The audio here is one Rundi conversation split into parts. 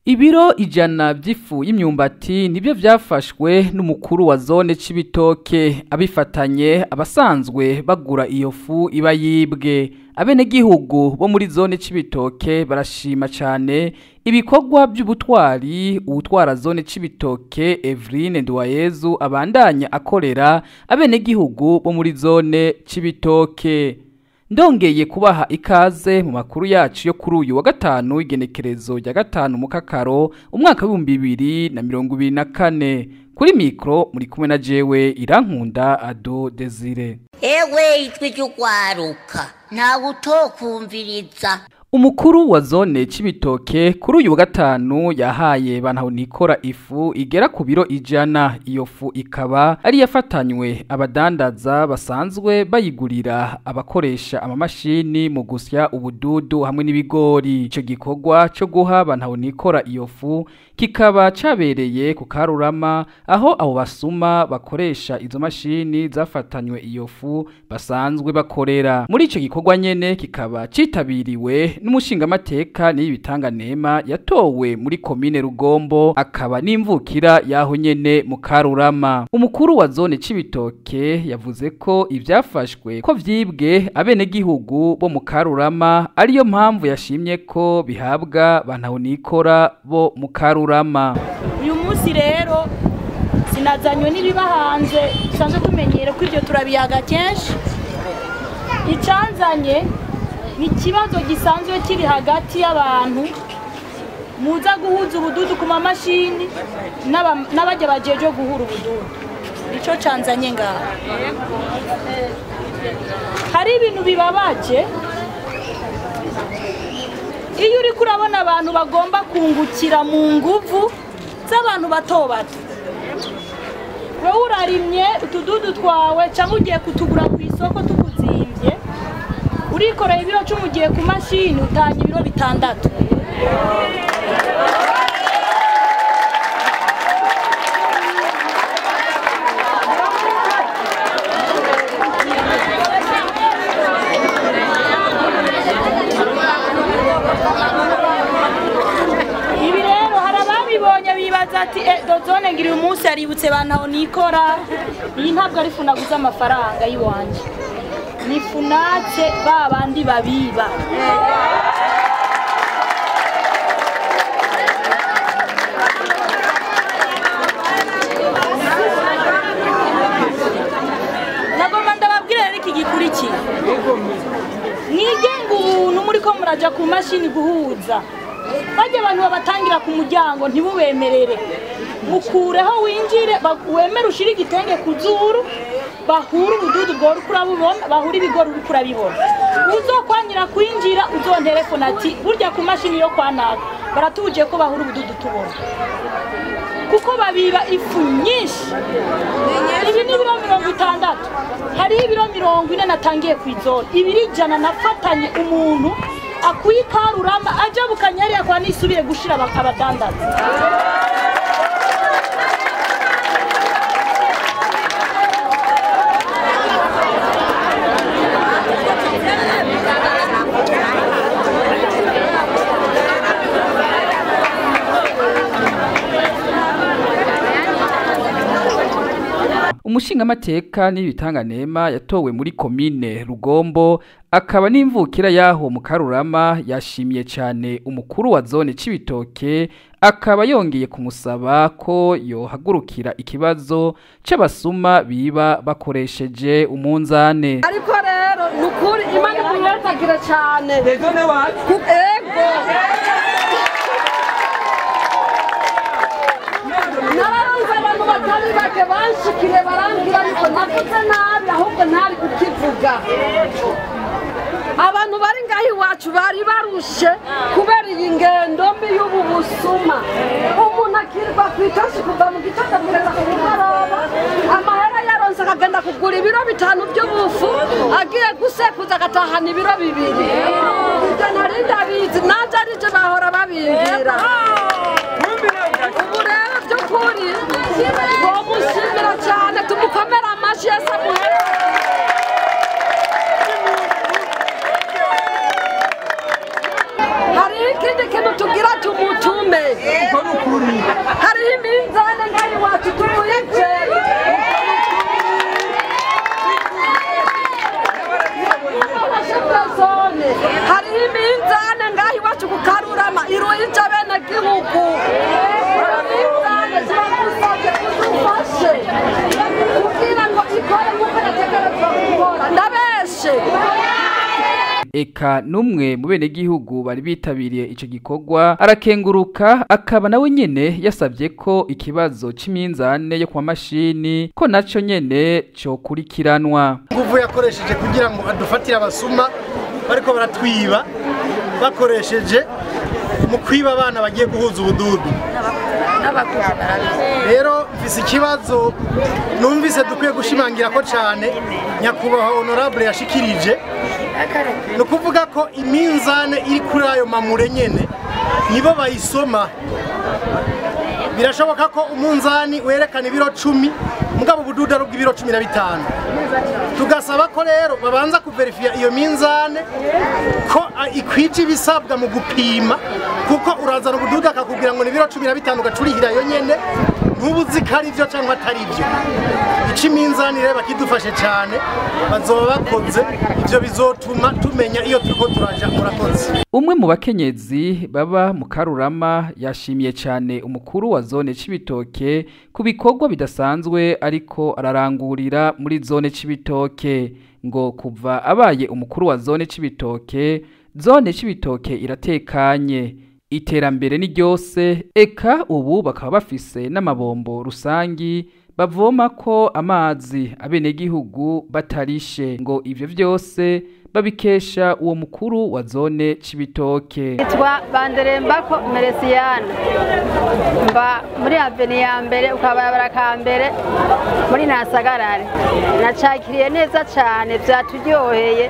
Ibiro 100 by'ifu y'imyumbati nibyo byafashwe n'umukuru wa zone Cibitoke abifatanye abasanzwe bagura iyo fu iba yibwe. Abenegihugu bo muri zone Cibitoke barashima cyane ibikorwa by'ubutwari uwutwara zone Cibitoke Evrine Nduwayezu abandanya akorera abenegihugu bo muri zone Cibitoke. Ndongeye kubaha ikaze mu makuru yacu yo kuri uyu wa gatanu igenekerezo rya 5 mukakaro umwaka w'ibihumbi 2024. Kuri mikro muri kumwe na jewe Irankunda Ado Desire. Ewe ijwi ry'ugwaruka ntawe utokumviriza. Umukuru wa zone Cibitoke kuri uyu wa gatanu yahaye bantahonikora ifu igera ku biro 100. Iyo fu ikaba ari yafatanywe abadandaza basanzwe bayigurira abakoresha amamashini mu gusya ubududu hamwe n'ibigori. Ico gikorwa cyo guha bantahonikora iyo fu kikaba cabereye ku Karurama, aho abo basuma bakoresha izo mashini zafatanywe iyo fu basanzwe bakorera. Muri ico gikorwa nyene kikaba citabiriwe n'umushingamateka n'ibitanga nema yatowe muri komine Rugombo, akaba n'imvukira yaho nyene mu Karurama. Umukuru wa zone Cibitoke yavuze ko ivyafashwe ko vyibwe abenegihugu bo mu Karurama, ariyo mpamvu yashimye ko bihabwa bantahonikora bo mu Karurama. Uyu munsi rero sinazanywe n'ibiba hanze dusanzwe tumenyere ko ibyo turabiyaga kenshi. Icanzanye ni ikibazo gisanzwe kiri hagati y'abantu muza guhuza ubududu ku mamashini n'abajya bajeje guhura ubududu. Nico canzanye ngaha. Hari ibintu bibabaje iyo uri kurabona abantu bagomba kungukira mu nguvu z'abantu bato bato. Wewe urarimye utududu twawe cyangwa ugiye kutugura ku isoko tukuzimbye, urikoreye ibiro 10 ugiye ku mashini utanye ibiro 6. Ibi rero hari ababibonye bibaza ati dozone ngira uyu munsi yaributse bantahonikora. Iyi ntabwo ari funaguza amafaranga yiwanje, ni funatse ba bandi babiba. Nagomba ndababwira rero iki gikurikira. Mwigenga ubuntu muri ko muraja ku mashini guhuza, bajya abantu babatangira ku muryango ntibubemerere. Mukureho winjire, wemere ushire igitenge ku zuru, bahura ubududu bwo kurabubona, bahura ibigori uri kurabibona. Uzokwanyira kwinjira uzontelefona ati burya ku mashini yo kwa naka baratuje ko bahura ubududu tubona, kuko babiba ifu nyinshi. Ibi ni ibiro 60, hari ibiro 40 natangiye kwizona, ibiri 100 nafatanye umuntu akwikarurama aja bukanyari akwa nisubire gushira bakabadandaza. Umushingamateka n'ibitanga nema yatowe muri komine Rugombo akaba n'imvukira yaho mu Karurama yashimiye cyane umukuru wa zone Cibitoke, akaba yongeye kumusaba ko yohagurukira ikibazo c'abasuma biba bakoresheje umunzane. Ariko rero nukuri Imana imuhetagira cyane. Ego. Nararonse abantu batari bake banshikire barambwira ariko navuze nabi, ahubwo ntari kukivuga. Abantu bari ngaho iwacu bari barushe kubera iyi ngendo mbi y'ubu busuma. Umuntu akirwa kwitoshi kuva mu gitondo kugeza ku mugoroba, amahera yaronse akagenda kugura ibiro 5 by'ubufu, agiye gusekuza agatahana ibiro 2. Ibyo nari ndabizi, nanje arije bahora babimbwira. Ubu rero by'ukuri twomushimira cyane, tumukomera amashyi Yesu amuhe. Hari ikindi kintu tugira tumutume. Hariho iminzane ngaha iwacu tuvuye jeri. Hariho iminzane ngaha iwacu ku Karurama iruhije abenegihugu. Iminzane turagusabye udufashe kugira ngo ikore nk'uko yategerezwa gukora. Ndabeshe. Eka numwe mu benegihugu bari bitabiriye ico gikorwa arakenguruka, akaba nawe nyene yasavye ko ikibazo c'iminzane yo kwa mashini ko naco nyene cokurikiranwa. Nguvu yakoresheje kugira ngo adufatire abasuma bariko baratwiba bakoresheje mu kwiba abana bagiye guhuza ubududu. Rero mfise ikibazo numvise dukwiye gushimangira ko cane nyakubahwa honorable yashikirije, ni ukuvuga ko iminzane iri kuri ayo mamure nyene nibo bayisoma. Birashoboka ko umunzani werekana ibiro 10 mugabo ubududu ari ubw'ibiro 15. Tugasaba ko rero babanza kuverifiya iyo minzane ko ikwije ibisabwa mu gupima, kuko urazana ubududu akakubwira ngo ni ibiro 15 ugacurihira yo nyene ntubuzi ko ari byo cyangwa atari byo. Ico iminzani rero bakidufashe cyane bazoba bakoze ivyo, bizotuma tumenya iyo turiko turaja. Murakoze. Umwe mu bakenyezi baba mu Karurama yashimiye cyane umukuru wa zone Cibitoke ku bikorwa bidasanzwe ariko ararangurira muri zone Cibitoke. Ngo kuva abaye umukuru wa zone Cibitoke, zone Cibitoke iratekanye, iterambere ni ryose, eka ubu bakaba bafise n'amabombo rusangi bavoma ko amazi abenegihugu batarishe. Ngo ivyo vyose babikesha uwo mukuru wa zone Cibitoke. Nitwa Banderembako Meresiyana, mba muri aveni ya mbere ukabarabara ka mbere muri Nasagarare. Nacakiriye neza cane, vyaturyoheye,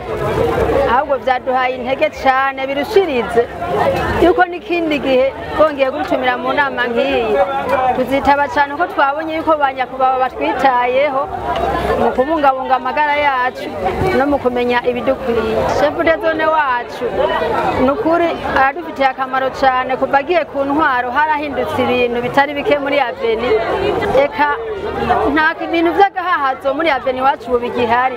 ahubwo vyaduhaye intege cane birushirize yuko n'ikindi gihe bongeye gutumira mu nama nk'iyi tuzitaba cane, kuko twabonye yuko ba nyakubahwa batwitayeho mu kubungabunga amagara yacu no mu kumenya ibidukwiye. Chef de zone wacu nukuri aradufitiye akamaro cane. Kuva agiye ku ntwaro harahindutse ibintu bitari bike muri aveni, eka nta bintu vy'agahahazo muri aveni wacu ubu bigihari.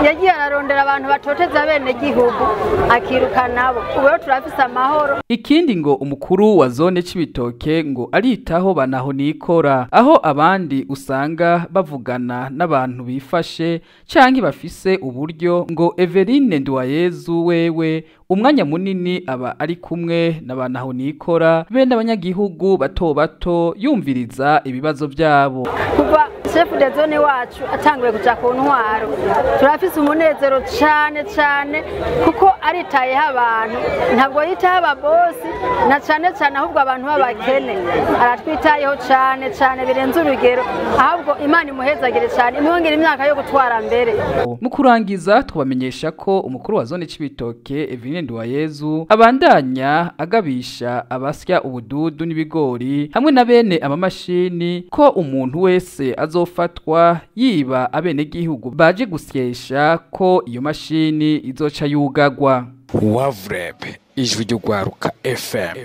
Yagiye ararondera abantu batoteza abenegihugu akiruka nabo, ubu rero turafise amahoro. Ikindi ngo umukuru wa zone Cibitoke ngo aritaho banaho nikora, aho abandi usanga bavugana n'abantu bifashe canke bafise uburyo. Ngo Everine Nduwayezu wewe umwanya munini aba ari kumwe n'abanaho nikora bene abanyagihugu bato bato, yumviriza ibibazo byabo. Kuva chef de zone wacu atanguye kuja ku ntwaro turafise umunezero cane cane, kuko aritayeho abantu, ntabwo yitaho ababosi na cane cane, ahubwo abantu b'abakene aratwitayeho cane cane birenze urugero. Ahubwo Imana imuhezagire cane, imwongere imyaka yo gutwara mbere. Mu kurangiza twabamenyesha ko umukuru wa zone Cibitoke Evine Nduwayezu abandanya agabisha abasya ubududu n'ibigori hamwe na bene amamashini ko umuntu wese azofatwa yiba abenegihugu baje gusyesha ko iyo mashini izoca yugagwa. Wavreb, ijwi ry'ugwaruka FM.